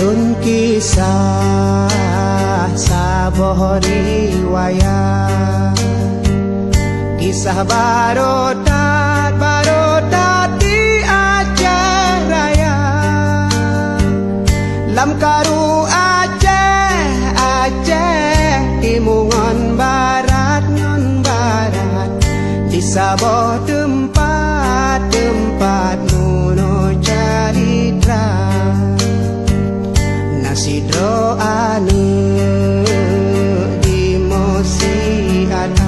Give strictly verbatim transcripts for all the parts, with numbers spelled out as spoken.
Lôn kisah saboh riwayat, kisah barô that, barô that di Aceh Raya. Lam karu Aceh, Aceh timu ngon barat, ngon barat, di saboh teumpat, teumpat meunoe calitra. Na sidroe aneuëk jimoe siat-at.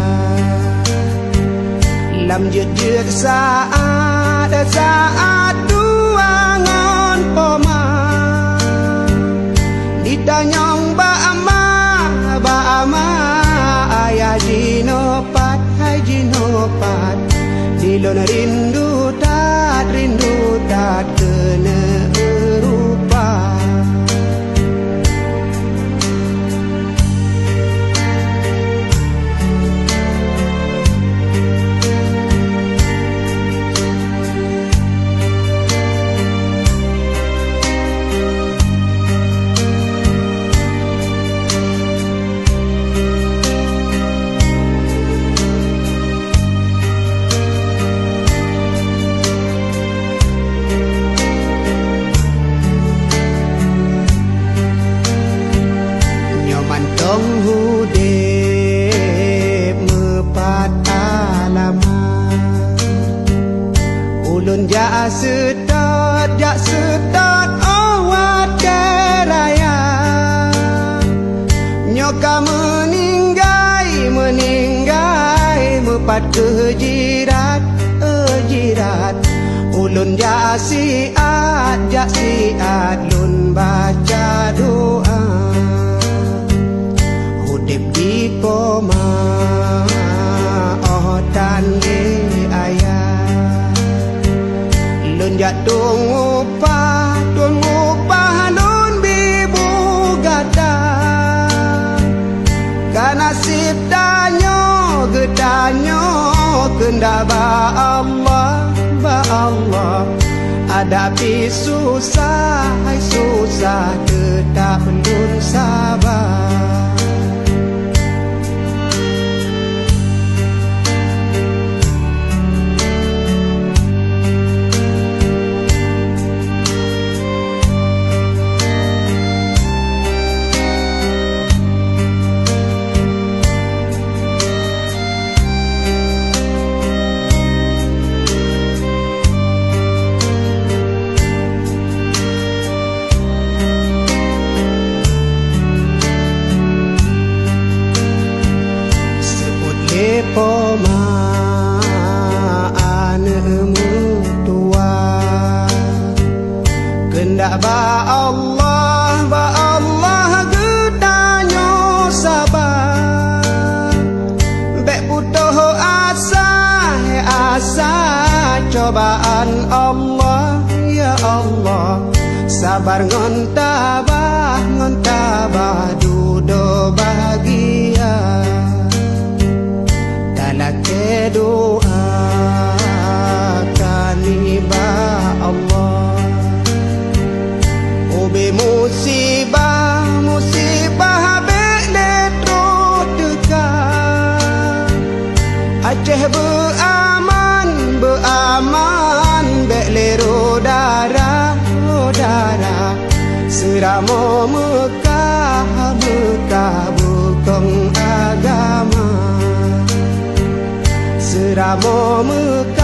Lam jeuet-jeuet saát, saát dua ngon poma, jitanyong bak ma, bak ma, ayah jinoe pat, hai jinoe pat. Di lôn rindu that, rindu that keuneuk rupa. Nyoe mantong udeb meupat alamat, ulôn jak seutôt, jak seutôt 'oh watée raya. Nyoe ka meuninggai, meuninggai, meupat kheueh jirat, eh, jirat. Ulôn jak siat, jak siat lôn baca doa. Udeb di poma 'oh tan lé ayah. Lôn jak tueng upah, tueng upah lôn bi bu gata. Ka naseb tanyoe geutanyoe keundak bak Allah, bak Allah. Adak pih susah, hai susah, teutab lôn saba. Seupôt lé poma aneuëk meutuwa. Keundak bak Allah, bak Allah geutanyoe saba. Bék putôh asa, asa cobaan Allah, ya Allah. Sabar ngon tabah, ngon tabah dudoe bahgia. Talakée doa ka nibak Allah. Ubé musibah, musibah bék lé troh teuka. Aceh beuaman, beuaman, bék lé roh dara, roh dara. Seuramoe Meukah, Meukah bukong agama. Seuramoe Meukah,